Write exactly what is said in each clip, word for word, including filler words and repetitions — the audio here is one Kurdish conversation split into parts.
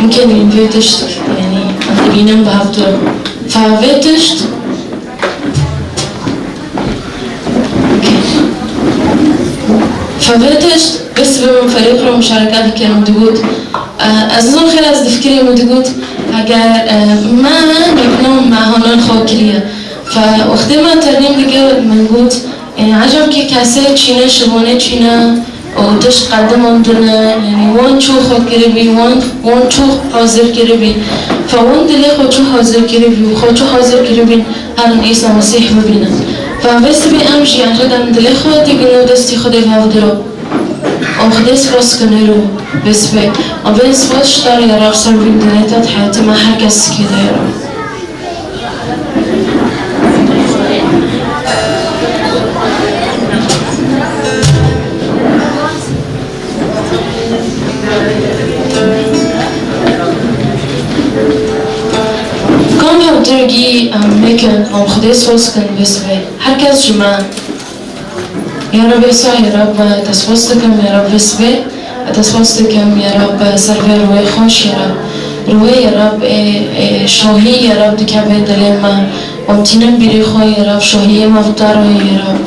Mumkin in vê tişt, yanî, em dibînin bi hevdu. Fa vê tişt. Fa vê tişt, bes bi min ferîq ro muşareka dikirin, digot, e, ez zor xêr ez difikirî min digot, eger, e, me, me, me, me hanan xwe kiriye. Fa wextê me termîn dike, min got, e, ecab kî kesê çîne, şibonê çîne, û tişt qediman dine, yanî wan çû xwe kiribî, wan, wan çû hazir kiribî. Fa wan dilê xwe çû hazir kiribî û xwe çû hazir kiribîn, herin Îsa Mesîh bibînin. Fa vê sibê em jî, em dilê xwe digin û destî Xwedê bi hev diro. Û Xwedê spas kin êro vê sibê. Û vê spas ji te re ya Rab ser vîn dinê te di heyatê me her kes dikê de ya Rab. Kam hevdûrgî em nekin, em Xwedê spas kin vê sibê. Her kes ji me. Ya Rab Îsa, ya Rab, te spas dikim, ya Rab, vê sibê. Te spas dikim, ya Rab, ser vê rûyê xweş, ya Rab. Rûyê, ya Rab, ê, ê, şohî, ya Rab, dikeve dilê me. Em tînin bîrê xwe, ya Rab, şohiyê me bi te re, ya Rab.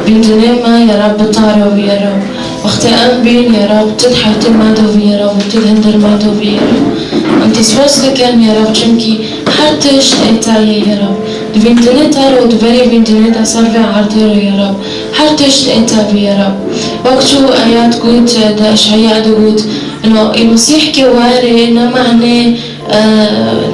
Vîn dinê me, ya Rab, bi te re, ya Rab. Wextê em bîn, ya Rab, tu di heytê me de bî, ya Rab, û tu di hundir me de bî, ya Rab. Em te spas dikin, ya Rab, çimkî her tişt ê te ye, ya Rab. Di vîn dinê te re û di berê vîn dinê te ser vê erdê re, ya Rab. Her tişt ê te bî, ya Rab. Wek çû ayet got, di Eşaya de got, ino, ê Mesîh ke were, ne mane, e,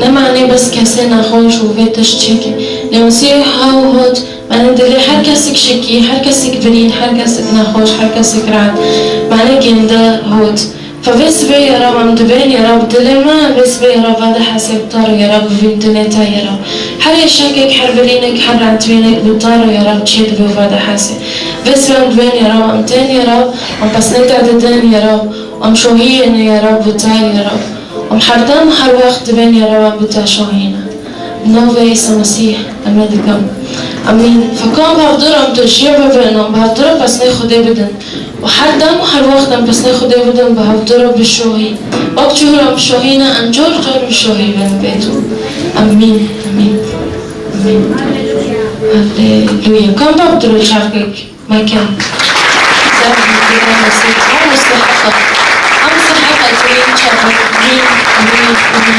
ne mane bes kesê nexweş û vê tişt çêke. Lê Mesîh haw hot, mane dilê her kesik şikî, her kesik birîn, her kesik nexweş, her kesik rehet, mane gênde hot. Fa vê sibê ya Rab em dibên ya Rab dilê me, vê sibê ya Rab vede hesê bi te re ya Rab, bi vîn dinê te ya Rab. Her êşekek, her birînek, her rentbînek bi te re ya Rab çê dibe û vede hesê. Vê sibê em dibên ya Rab em tên ya Rab, em pesnê te didin ya Rab, em şohiyê ne ya Rab bi te ya Rab. Em her dem û her wext dibên ya Rab em bi te şohî ne. Navê Îsa Mesîh em ê dikim. Amîn. Fekam bi hevdûr em tu jiyê bibin, em bi hevdûr pesnê Xwedê bidin. Û her dem û her wext em pesnê Xwedê bidin bi hevdûr û bi şohî. Wek çû em bi şohî ne, em cor cor bi şohî bin bêt û. Amîn. Amîn. Amîn. Haleluya. Kam bi hevdûr çavkek. Mekan. Em musteheq in. Em musteheq in. Em musteheq in. Em musteheq in.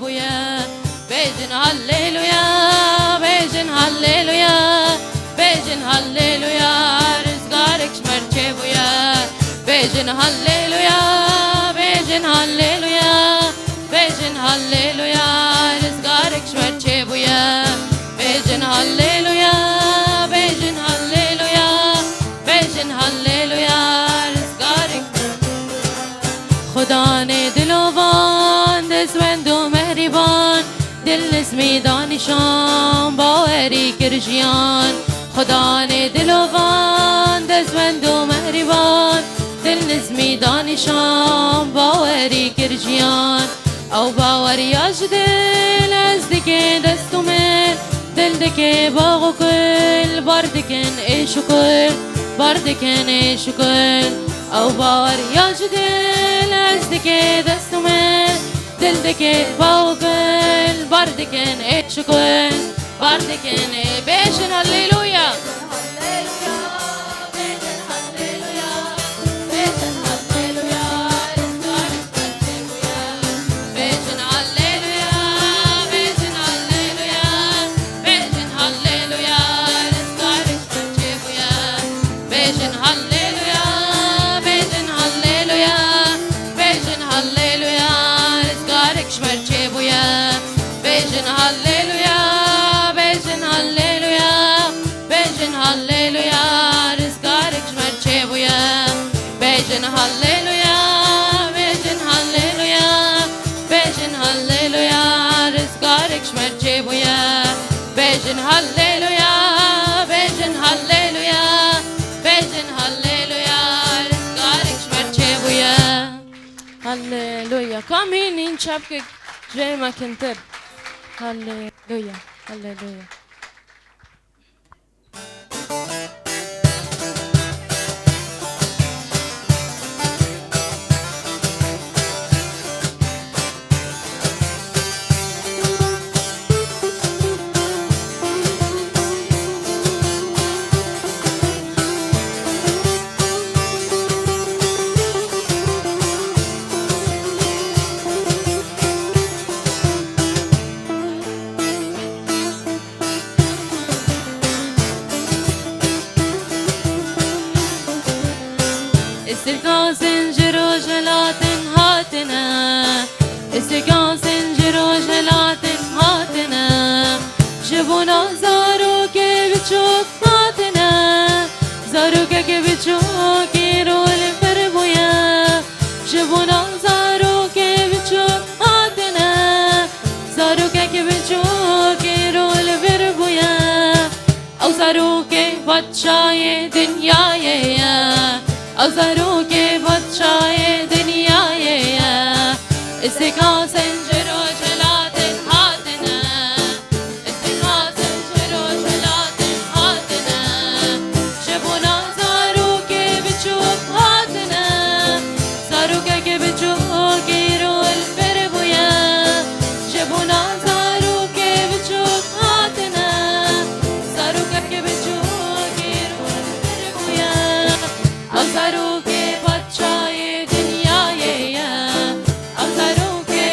bûye. Bêjin halleluya, bêjin halleluya, bêjin halleluya, rizgarek ji me re çêbûye. Bêjin halleluya, bêjin halleluya, bêjin halleluya, rizgarek ji me re çêbûye. Bêjin halleluya, bêjin halleluya, bêjin halleluya, rizgarek Xudanê dilovan, destwend û mehrîban, dil nizmî danîşan, bawerî kir jiyan. Xudanê dilovan, destwend û mehrîban, dil nizmî danîşan, bawerî kir jiyan. Ew baweriya ji dil ez dike dest û min, dil dike bax û kul, bar dikin êş û kul, bar dikin êş û kul. Ew baweriya ji dil ez dike dest û min, dil dike bax û kul, bar dikin êş û kul, bar dikin ê. Bêjin halleluya. Bêjin halleluya, bêjin halleluya, bêjin halleluya, bêjin halleluya, rizgarek ji me re çêbûye. Bêjin halleluya, bêjin halleluya, bêjin halleluya, rizgarek ji me re çêbûye. Bêjin halleluya, bêjin halleluya, bêjin halleluya, rizgarek ji me re çêbûye. Bêjin halleluya, bêjin halleluya, bêjin halleluya, rizgarek ji me re çêbûye. Bêjin halleluya, bêjin halleluya, bêjin halleluya, rizgarek ji me re çêbûye. Halleluya. Ka mînîn çapkek jê me kintir. Halleluya. Halleluya. Îsirkan zincir û jelatin hatine, îsirkan zincir û jelatin hatine, ji bona zarokê biçûk hatine, zarokek biçûk îro li vir bûye, ji bona zarokê biçûk hatine, zarokek biçûk îro li vir bûye. Ew zarokê padşayê dinyayê ye. Ew zarokê padşayê dinyayê ye. Îstika zincir û jelatin hatine. Îstika zincir û jelatin hatine. Ji bona zarokê biçûk hatine. Zarokek biçûk îro li vir bûye. Ji bona zarokê biçûk hatine. Zarokek biçûk îro li vir bûye. Ew zarokê padşayê dinyayê ye. Ew zarokê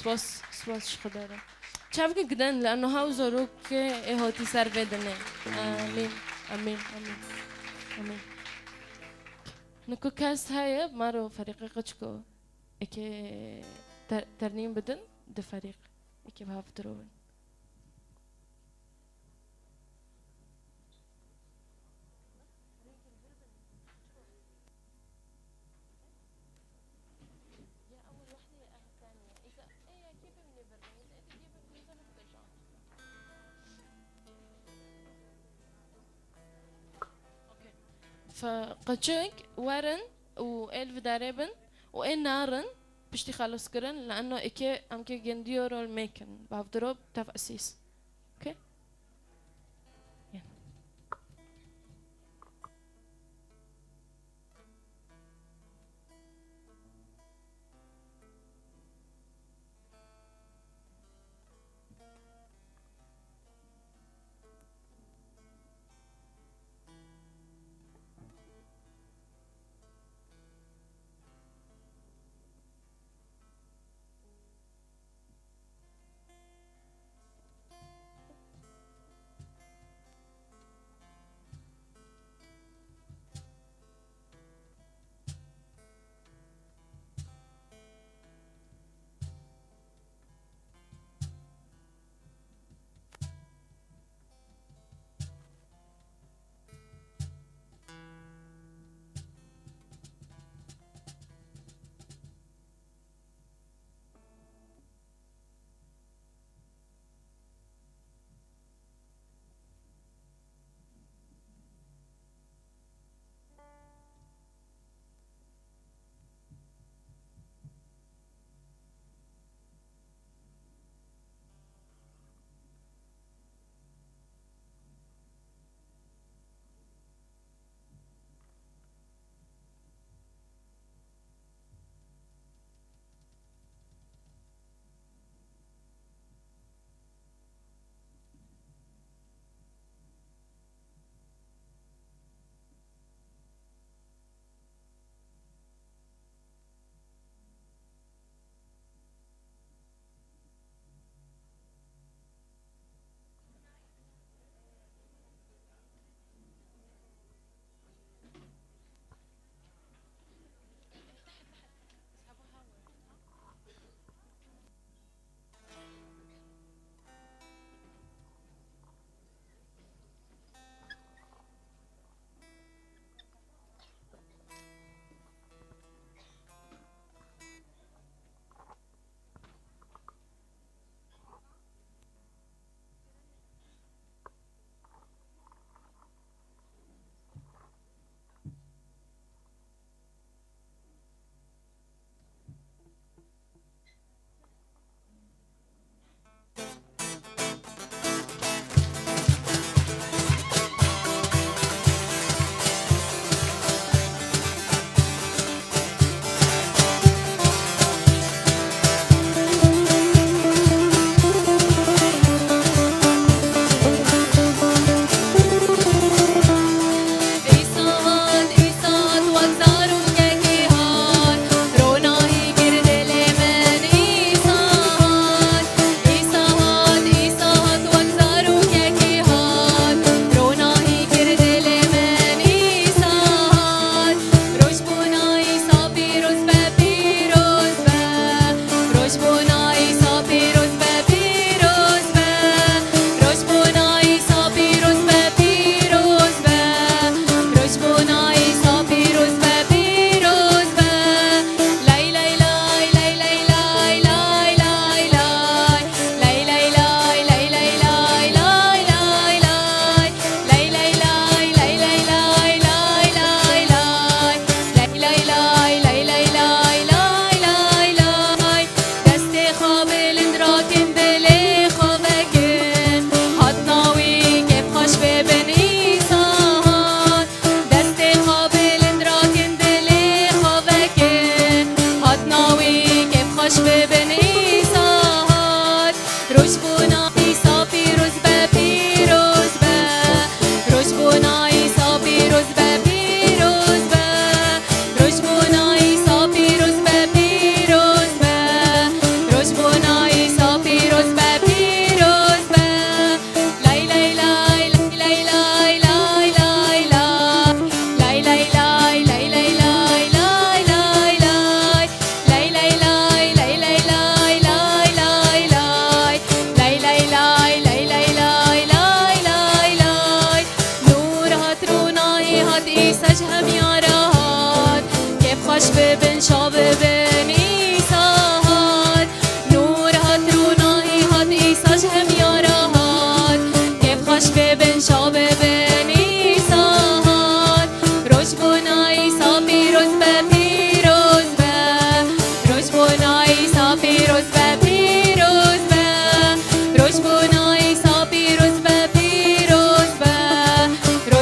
Spas, spas ji Xwedê re. Çavke giden, li eno haw zorok ke ê hotî ser vê dinê. Amîn, amîn, amîn, amîn. Niko kes heye, maro ferîqê qeçko. Eke ter-, ternîm bidin, di ferîq. Eke bi hev dirobin. Fe qeçik werin û ê li vidarê bin û ê narin piştî xelos kirin, li eno eke em ke gendiyo rol mêkin. Bavdiro tev esîs. Okey? Yên.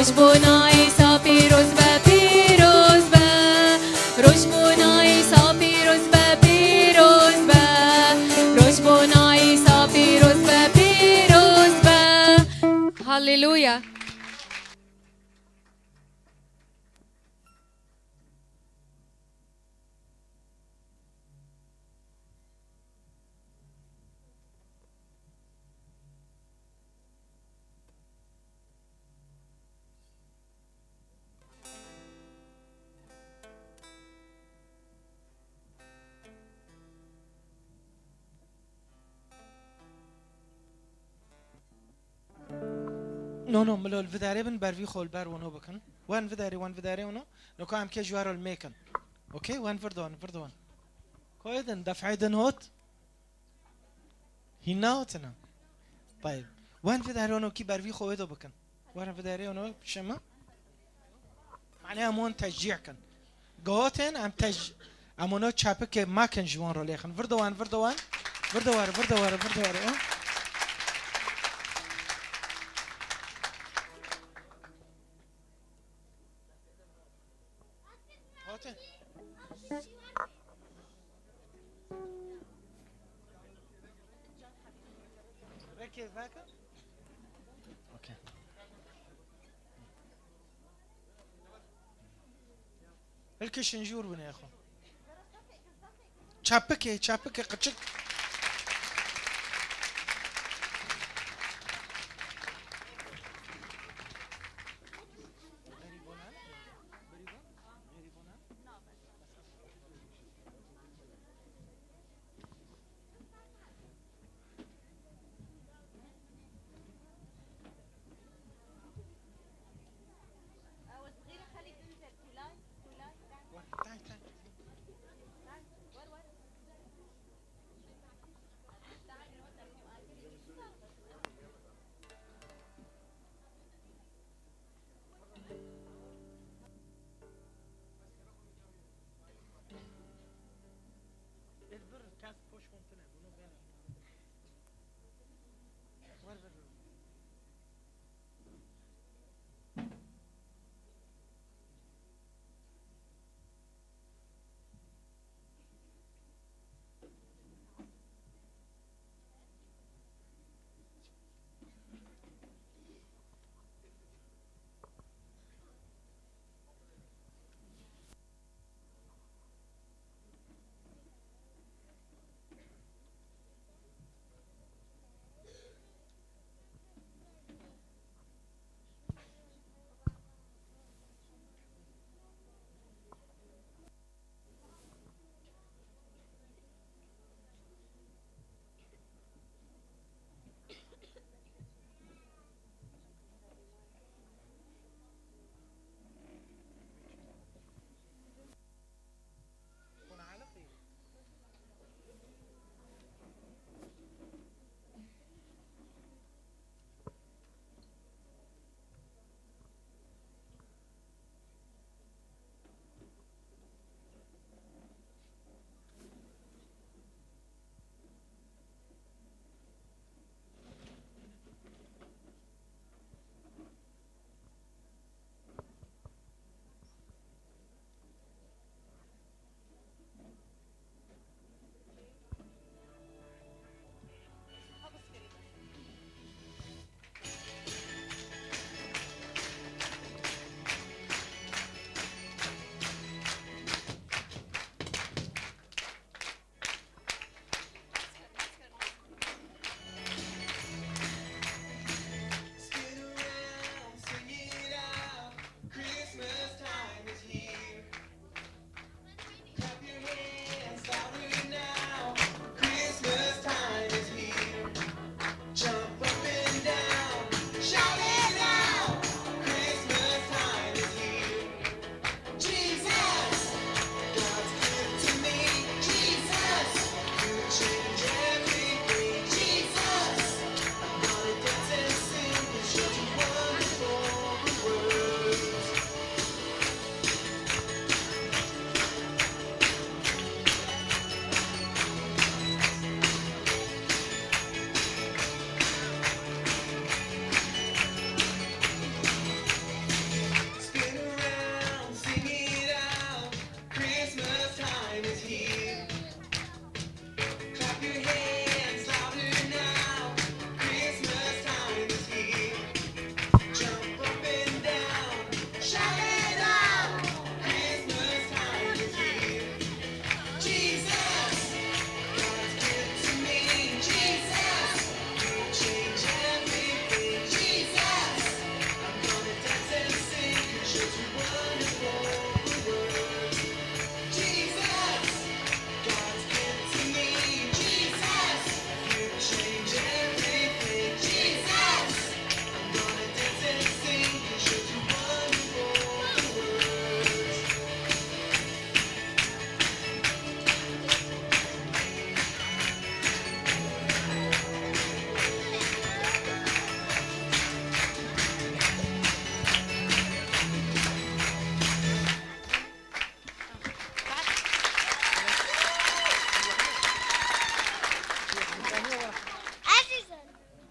Rojbûna Îsa pîroz be, pîroz be. Rojbûna Îsa pîroz be, pîroz be. Rojbûna Îsa pîroz be, pîroz be. Haleluya. No, no, milo, li vidarê bin, ber vî xwe li ber wano bikin. Wen vidarê, wen vidarê wano. Noka em kê ji we re li mêkin. Okey, wen vir de wan, vir de wan. Koyê din, def'ê din hot. Hîn nehotine. Tayeb. Wen vidarê wano kî ber vî xwe wê de bikin. Wen vidarê wano şema. Mane em wan teşcî kin. Gotin em tej-, em wana çapikê makin ji wan re lêxin. Vir de wan, vir de wan. Vir de were, vir de were, vir de were. Hatin. Peki, bakın. Okey. Hilkişin jûr bine xwe. Çapikê, çapikê qıçık.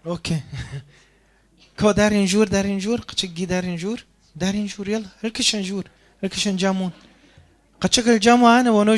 Okey. Ko derên jûr, derên jûr, qeçik gî derên jûr. Derên jûr, yel, hilkişin jûr. Hilkişin cem wan. Qeçik li cem wan hene, wano